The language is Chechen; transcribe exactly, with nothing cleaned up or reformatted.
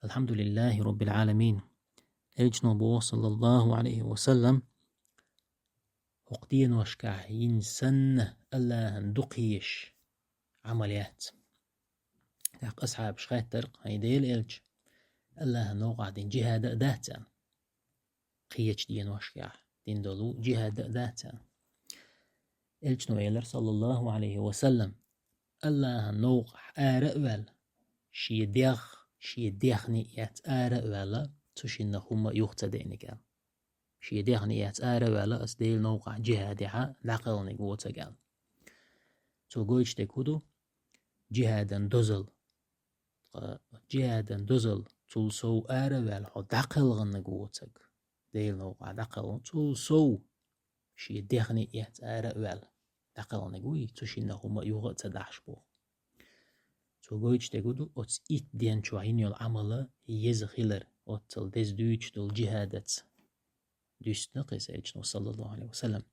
Алхьамдулиллахи Роббил Ӏаламин. Элчано боху, саллаллаху Ӏалайхи ва саллам, хӀокху деношкахь йина санна Аллахьан дукхаеш Ӏамал яц. ТӀаккха асхьабаш хаьттира: «ХӀай Делан элча, Аллахьан новкъахь дина жихӀад а дац?» аьлла. Кхечу деношкахь дина долу жихӀад а дац аьлла. Элчано элира, саллаллаху Ӏалайхи ва саллам: «Аллахьан новкъахь ара а ваьлла, шен дегӀ, шен дегӀ а эцна ара а ваьлла, цу шиннах хӀумма а юха ца деаниг», аьлла. «Шен дегӀ а эцна ара а ваьлла, аса Делан новкъахь жихӀадехь дӀакхелхинарг воцург», аьлла. Цо гойтуш дерг хӀун ду? ЖихӀадан дозалла. Ткъа жихӀадан дозалла, цул сов ара а ваьлла, хьо дӀакхелхинарг воцург, Делан новкъахь дӀакхелхина, цул сов шен дегӀ а эцна ара а ваьлла, дӀакхелхинарг вуй, цу шиннах хӀумма а юха а ца дахьаш боху. Цо гойтуш дерг хӀун ду? Оцу итт ден чохь йина йолу Ӏамал еза хилар, оццул деза дуьйцуш долу жихӀадаца дуьстина кхин Элчано, саллаллаху Ӏалайхи ва саллам.